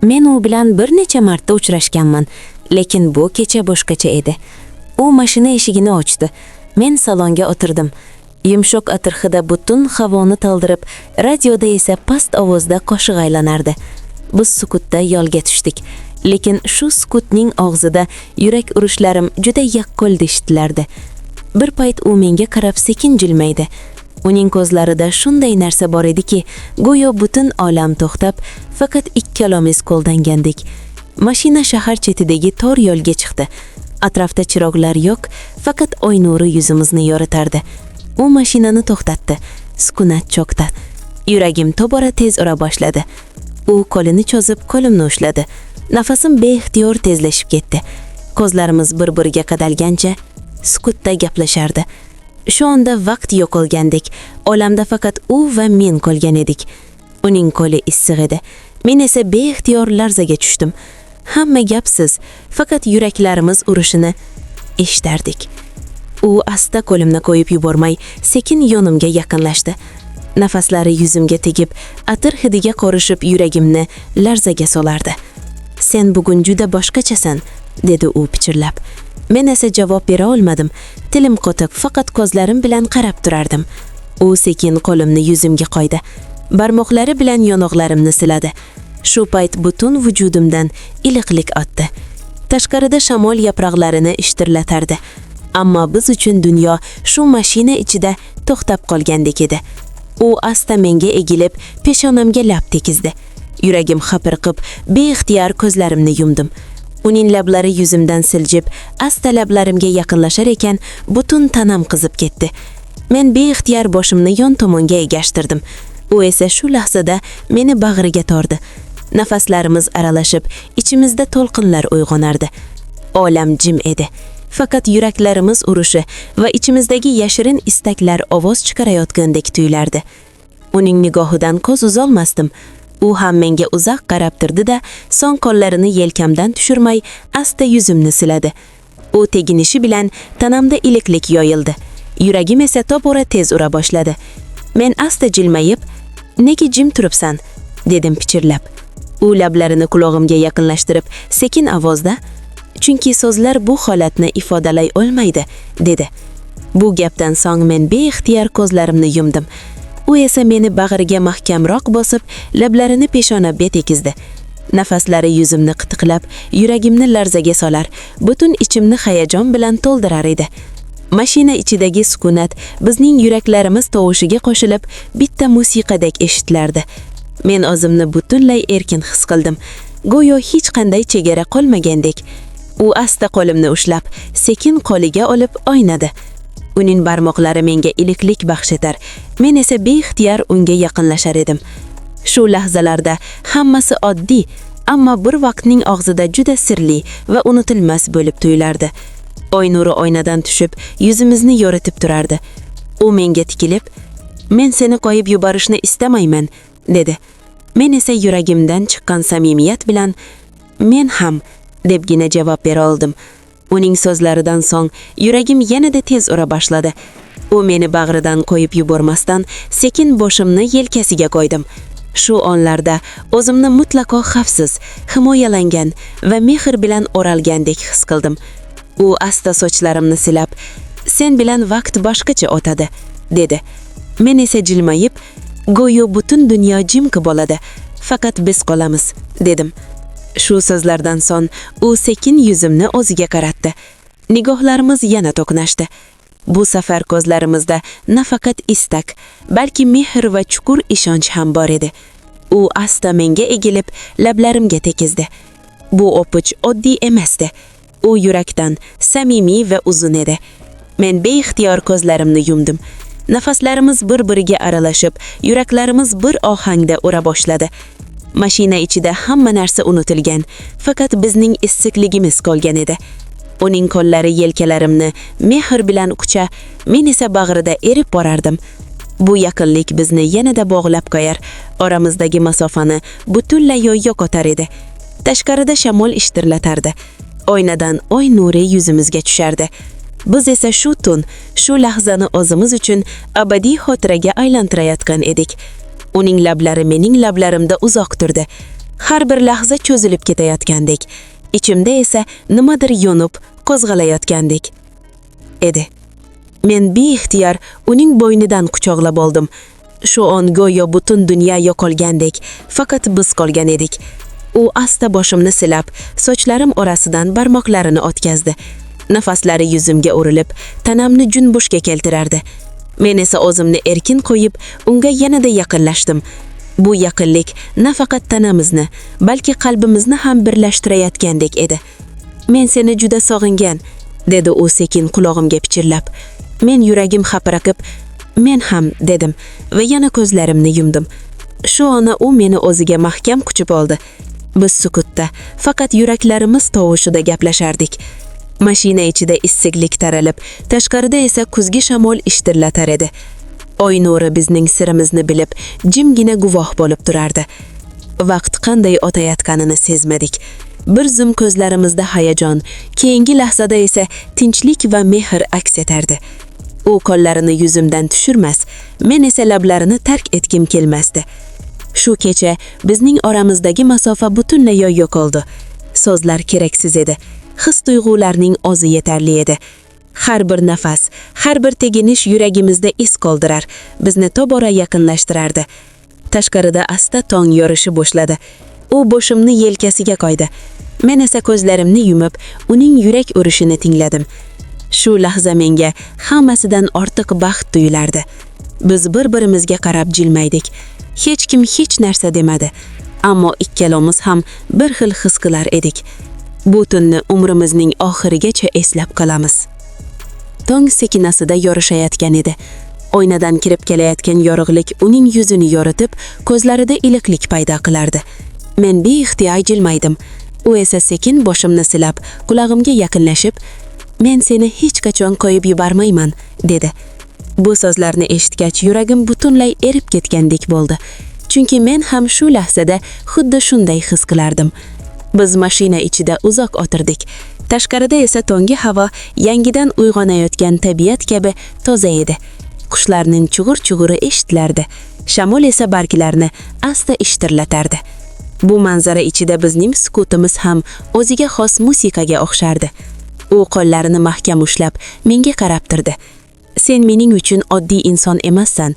Men u bilan bir necha marta uchrashganman, lekin bu kecha boshqacha edi. U mashina eshigini ochdi. Men salonga o'tirdim. Yumshoq atir hidi butun havoni to'ldirib, radioda esa past ovozda qo'shiq aylanardi. Biz sukutda yo'lga tushdik. Lekin shu sukutning og'zida yurak urishlarim juda yaqqol eshitilardi. Bir payt u menga qarab sekin jilmaydi. Uning ko'zlarida shunday narsa bor ediki, go'yo butun olam to'xtab, faqat ikkalamiz qo'ldangandek. Mashina shahar chetidagi tor yo'lga chiqdi. Atrofda chiroqlar yo'q, faqat oy nuri yuzimizni yoritardi. U mashinani to'xtatdi. Sukunat cho'kdi. Yuragim tobora tez ura boshladi. U qo'lini cho'zib qo'limni ushladi. Nafasim beixtiyor tezlashib ketdi. Ko'zlarimiz bir-biriga qadalgancha sukutda gaplashardi. Shu onda vaqt yo'qolgandek, olamda faqat u va men qolgan edik. Uning qo'li issiq edi. Men esa beixtiyor larzaga tushdim. Hamma gapsiz, faqat yuraklarimiz urishini eshitardik. U asta qo'limni qo'yib yubormay, sekin yonimga yaqinlashdi. Nafaslari yuzimga tegib, atir hidiga qorishib yuragimni larzaga solardi. "Sen bugun juda boshqachasan", dedi u pichirlab. Men esa javob bera olmadim. Tilim qotib, faqat ko'zlarim bilan qarab turardim. U sekin qo'limni yuzimga qo'ydi. Barmoqlari bilan yonoqlarimni siladi. Shu payt butun vujudimdan iliqlik otdi. Tashqarida shamol yaproqlarini ishtirlatardi. Ammo biz uchun dunyo shu mashina ichida to'xtab qolgandek edi. U asta menga egilib, peshonamga lab tekizdi. Yuragim xapirqib, beixtiyor ko'zlarimni yumdim. Uning lablari yuzimdan siljib, asta lablarimga yaqinlashar ekan, butun tanam qizib ketdi. Men beixtiyor boshimni yon tomonga egashtirdim. U esa shu lahzada meni bag'riga tordi. Nafaslarimiz aralashib, ichimizda to'lqinlar uyg'onardi. Olam jim edi. Faqat yuraklarimiz urishi va ichimizdagi yashirin istaklar ovoz chiqarayotgandek tuyulardi. Uning nigohidan ko'z uzolmasdim. U ham menga uzoq qarab turdi-da, so'ng qo'llarini yelkamdan tushirmay, asta yuzimni siladi. U teginishi bilan tanamda iliqlik yoyildi. Yuragim esa tobora tez ura boshladi. Men asta jilmayib, "Nega jim turibsan?" dedim pichirlab. U lablarini qulog'imga yaqinlashtirib, sekin ovozda, "Chunki so'zlar bu holatni ifodalay olmaydi", dedi. Bu gapdan so'ng men beixtiyor ko'zlarimni yumdim. U esa meni bag'riga mahkamroq bosib, lablarini peshonamga tekizdi. Nafaslari yuzimni qitiqlab, yuragimni larzaga solar, butun ichimni hayajon bilan to'ldirar edi. Mashina ichidagi sukunat bizning yuraklarimiz tovushiga qo'shilib, bitta musiqadek eshitilardi. Men o'zimni butunlay erkin his qildim. Go'yo hech qanday chegara qolmagandek. U asta qo'limni ushlab, sekin qo'liga olib o'ynadi. Uning barmoqlari menga iliqlik baxsh etar. Men esa beixtiyor unga yaqinlashar edim. Shu lahzalarda hammasi oddiy, ammo bir vaqtning og'zida juda sirli va unutilmas bo'lib tuyulardi. Oy nuri oynadan tushib, yuzimizni yoritib turardi. U menga tikilib, "Men seni qo'yib yuborishni istamayman", dedi. Men esa yuragimdan chiqqan samimiyat bilan, "Men ham", debgina javob bera oldim. Uning so'zlaridan so'ng yuragim yanada tez ura boshladi. U meni bag'ridan qo'yib yubormasdan, sekin boshimni yelkasiga qo'ydim. Shu onlarda o'zimni mutlaqo xavfsiz, himoyalangan va mehr bilan o'ralgandek his qildim. U asta sochlarimni silab, "Sen bilan vaqt boshqacha o'tadi", dedi. Men esa jilmayib, "Go'yo butun dunyo jimki bo'ladi, faqat biz qolamiz", dedim. Shu so'zlardan so'ng u sekin yuzimni o'ziga qaratdi. Nigohlarimiz yana to'qnashdi. Bu safar ko'zlarimizda nafaqat istak, balki mehr va chuqur ishonch ham bor edi. U asta menga egilib, lablarimga tekizdi. Bu o'pich oddiy emasdi. U yurakdan, samimiy va uzun edi. Men beixtiyor ko'zlarimni yumdim. Nafaslarimiz bir-biriga aralashib, yuraklarimiz bir ohangda ura boshladi. Mashina ichida hamma narsa unutilgan, faqat bizning issiqligimiz qolgan edi. Uning qo'llari yelkalarimni mehr bilan qucha, men esa bag'rida erib borardim. Bu yaqinlik bizni yanada bog'lab qo'yar, oramizdagi masofani butunlay yo'qotar edi. Tashqarida shamol ishtirlatardi. Oynadan oy nuri yuzimizga tushardi. Biz esa shu tun, shu lahzani o'zimiz uchun abadiy xotiraga aylantirayotgan edik. Uning lablari mening lablarimda uzoq turdi. Har bir lahza cho'zilib ketayotgandek. Ichimda esa nimadir yonib, qo'zg'alayotgandek edi. Men beixtiyor uning bo'ynidan quchoqlab oldim. Shu on go'yo butun dunyo yo'qolgandek, faqat biz qolgan edik. U asta boshimni silab, sochlarim orasidan barmoqlarini o'tkazdi. Nafaslari yuzimga urilib, tanamni junbushga keltirardi. Men esa o'zimni erkin qo'yib, unga yanada yaqinlashdim. Bu yaqinlik nafaqat tanamizni, balki qalbimizni ham birlashtirayotgandek edi. "Men seni juda sog'ingan", dedi u sekin qulog'imga pichirlab. Men yuragim hapriqib, "Men ham", dedim va yana ko'zlarimni yumdim. Shu ona u meni o'ziga mahkam quchib oldi. Biz sukutda, faqat yuraklarimiz tovushida gaplashardik. Mashina ichida issiqlik taralib, tashqarida esa kuzgi shamol ishtirlatar edi. Oy nuri bizning sirimizni bilib, jimgina guvoh bo'lib turardi. Vaqt qanday o'tayotganini sezmadik. Bir zum ko'zlarimizda hayajon, keyingi lahzada esa tinchlik va mehr aks etardi. U qo'llarini yuzimdan tushirmas, men esa lablarini tark etgim kelmasdi. Shu kecha bizning oramizdagi masofa butunlay yo'qoldi. So'zlar keraksiz edi. His tuyg'ularning o'zi yetarli edi. Har bir nafas, har bir teginish yuragimizda iz qoldirar, bizni tobora yaqinlashtirardi. Tashqarida asta tong yorishi boshladi. U boshimni yelkasiga qo'ydi. Men esa ko'zlarimni yumib, uning yurak urishini tingladim. Shu lahza menga hammasidan ortiq baxt tuyulardi. Biz bir-birimizga qarab jilmaydik. Hech kim hech narsa demadi. Ammo ikkalamiz ham bir xil his qilar edik. Bu tunni umrimizning oxirigacha eslab qolamiz. Tong sekinasida yorishayotgan edi. Oynadan kirib kelayotgan yorug'lik uning yuzini yoritib, ko'zlarida iliqlik paydo qilardi. Men beixtiyor jilmaydim. U esa sekin boshimni silab, qulog'imga yaqinlashib, "Men seni hech qachon qo'yib yubormayman", dedi. Bu so'zlarni eshitgach, yuragim butunlay erib ketgandek bo'ldi. Chunki men ham shu lahzada xuddi shunday his qilardim. Biz mashina ichida uzoq o'tirdik. Tashqarida esa tonggi havo yangidan uyg'onayotgan tabiat kabi toza edi. Qushlarning chug'ur-chug'uri eshitilardi. Shamol esa barglarni asta ishtirlatardi. Bu manzara ichida bizning sukutimiz ham o'ziga xos musiqaga o'xshardi. U qo'llarini mahkam ushlab, menga qarab turdi. "Sen mening uchun oddiy inson emassan.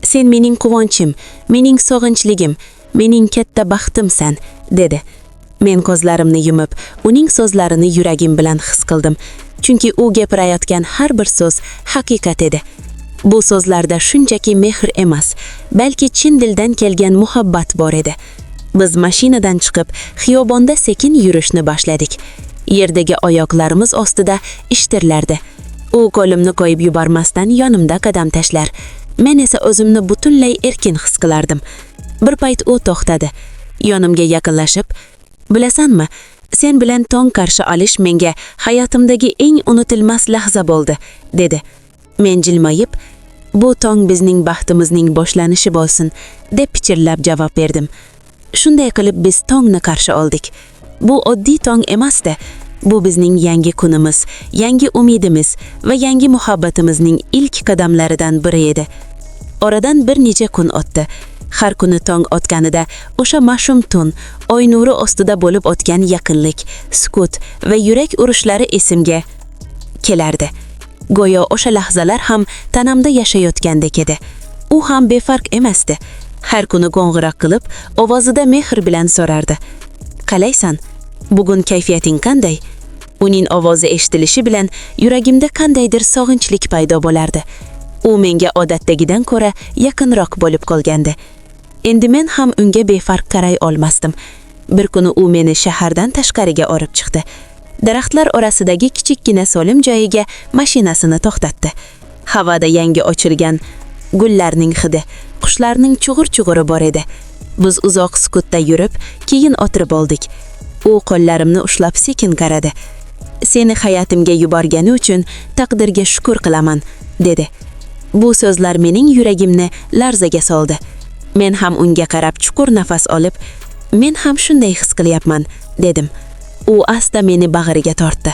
Sen mening quvonchim, mening sog'inchligim, mening katta baxtimsan", dedi. Men ko'zlarimni yumib, uning so'zlarini yuragim bilan his qildim. Chunki u gapirayotgan har bir so'z haqiqat edi. Bu so'zlarda shunchaki mehr emas, balki chin dildan kelgan muhabbat bor edi. Biz mashinadan chiqib, xiyobonda sekin yurishni boshladik. Yerdagi oyoqlarimiz ostida ishtirlardi. U qo'limni qo'yib yubormasdan yonimda qadam tashlar. Men esa o'zimni butunlay erkin his qilardim. Bir payt u to'xtadi. Yonimga yaqinlashib, "Bilasanmi, sen bilan tong qarshi olish menga hayotimdagi eng unutilmas lahza bo'ldi", dedi. Men jilmayib, "Bu tong bizning baxtimizning boshlanishi bo'lsin", deb pichirlab javob berdim. Shunday qilib biz tongni qarshi oldik. Bu oddiy tong emasdi. Bu bizning yangi kunimiz, yangi umidimiz va yangi muhabbatimizning ilk qadamlaridan biri edi. Oradan bir necha kun o'tdi. Har kuni tong otganida o'sha mash'um tun, oy nuri ostida bo'lib o'tgan yaqinlik, sukut va yurak urishlari esimga kelardi. Go'yo o'sha lahzalar ham tanamda yashayotgandek edi. U ham befarq emasdi. Har kuni qo'ng'iroq qilib, ovozida mehr bilan so'rardi: "Qalaysan? Bugun kayfiyating qanday?" Uning ovozi eshitilishi bilan yuragimda qandaydir sog'inchlik paydo bo'lardi. U menga odatdagidan ko'ra yaqinroq bo'lib qolgandi. Endi men ham unga befarq qaray olmasdim. Bir kuni u meni shahardan tashqariga olib chiqdi. Daraxtlar orasidagi kichikkina so'lim joyiga mashinasini to'xtatdi. Havoda yangi ochilgan gullarning hidi, qushlarning chug'ur-chug'uri bor edi. Biz uzoq sukutda yurib, keyin o'tirib oldik. U qo'llarimni ushlab sekin qaradi. "Seni hayotimga yuborgani uchun taqdirga shukr qilaman", dedi. Bu so'zlar mening yuragimni larzaga soldi. Men ham unga qarab chuqur nafas olib, "Men ham shunday his qilyapman", dedim. U asta meni bag'riga tortdi.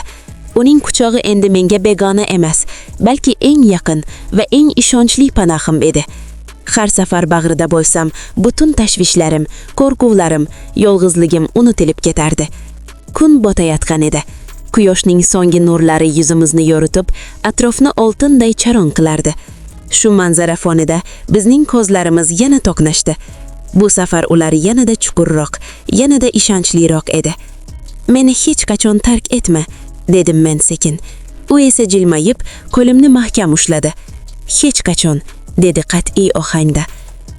Uning quchog'i endi menga begona emas, balki eng yaqin va eng ishonchli panohim edi. Har safar bag'rida bo'lsam, butun tashvishlarim, qo'rquvlarim, yolg'izligim unutilib ketardi. Kun botayotgan edi. Quyoshning so'nggi nurlari yuzimizni yoritib, atrofni oltinday charong qilardi. Shu manzara fonida bizning ko'zlarimiz yana to'qnashdi. Bu safar ular yanada chuqurroq, yanada ishonchliroq edi. "Meni hech qachon tark etma", dedim men sekin. U esa jilmayib, qo'limni mahkam ushladi. "Hech qachon", dedi qat'iy ohangda.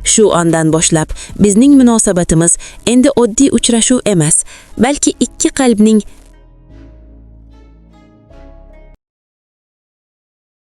Shu ondan boshlab bizning munosabatimiz endi oddiy uchrashuv emas, balki ikki qalbning